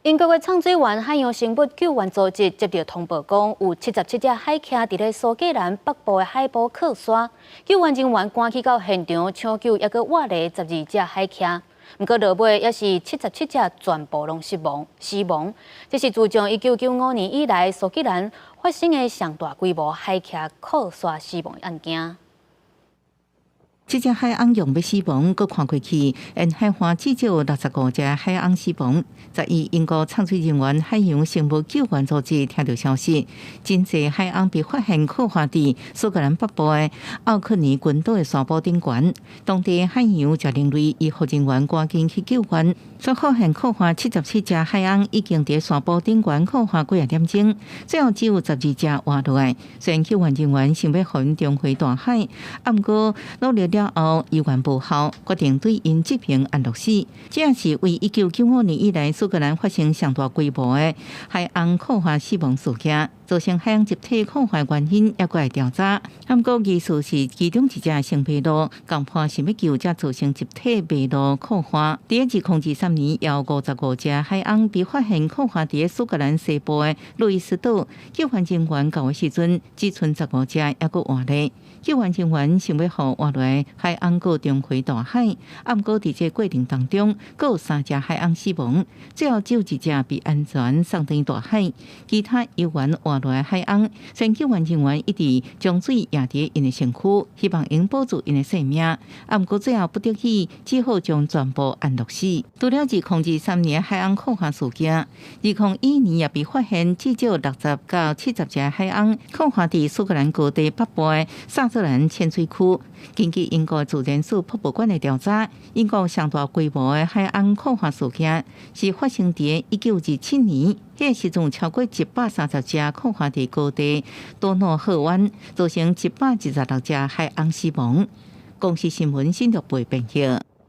英國的藏水員海洋生物救援組織接到通報，講有77隻海鰭佇咧蘇格蘭北部的海埔靠沙，救援人員趕去到現場搶救，猶閣活咧12隻海鰭。毋過落尾也是七十七隻全部攏死亡。死亡，這是自從1995年以來蘇格蘭發生的上大規模海鰭靠沙死亡案件。這隻海鰪用欲死亡，閣看過去，沿海岸至少有65隻海鰪死亡。11英國藏水人員海洋生物救援組織聽到消息，真濟海鰪被發現靠岸佇蘇格蘭北部的奧克尼群島的沙埔頂懸。當地海洋食人類醫護人員趕緊去救援，所發現靠岸77隻海鰪已經佇沙埔頂懸靠岸幾仔點鐘，最後只有12隻活落來。雖然救援人員想欲予𪜶重回大海，啊，毋過努力了後猶原無效，決定對𪜶執行安樂死。這也是為1995年以來蘇格蘭發生上大規模的海鰪靠岸死亡事件。造成海鰪集體靠岸原因，猶閣會調查。毋過疑似是其中一隻先迷路，共伴想欲救，才造成集體迷路靠岸。佇2023年，有55隻海鰪被發現靠岸佇蘇格蘭西部的路易斯島，救援人員到的時陣，只賰15隻猶閣活咧。救援人員想欲予活落來海鰪閣重回大海，啊，毋過佇這過程當中，閣有三隻海鰪死亡，最後只有一隻被安全送轉大海，其他猶原活落來海鰪，雖然救援人員一直將水壓佇𪜶的身軀，希望會保住𪜶的性命，啊，毋過最後不得已，只好將全部安樂死。除了2023年海鰪靠岸事件，2021年也被發現至少60到70隻海鰪靠岸佇蘇格蘭高地北部的薩瑟蘭淺水區。根據英國自然史博物館的調查，英國上大規模的海鰪靠岸事件是發生佇1927年，彼個時陣超過130隻靠岸佇高地多諾赫灣，造成126隻海鰪死亡。公視新聞新竹部編譯。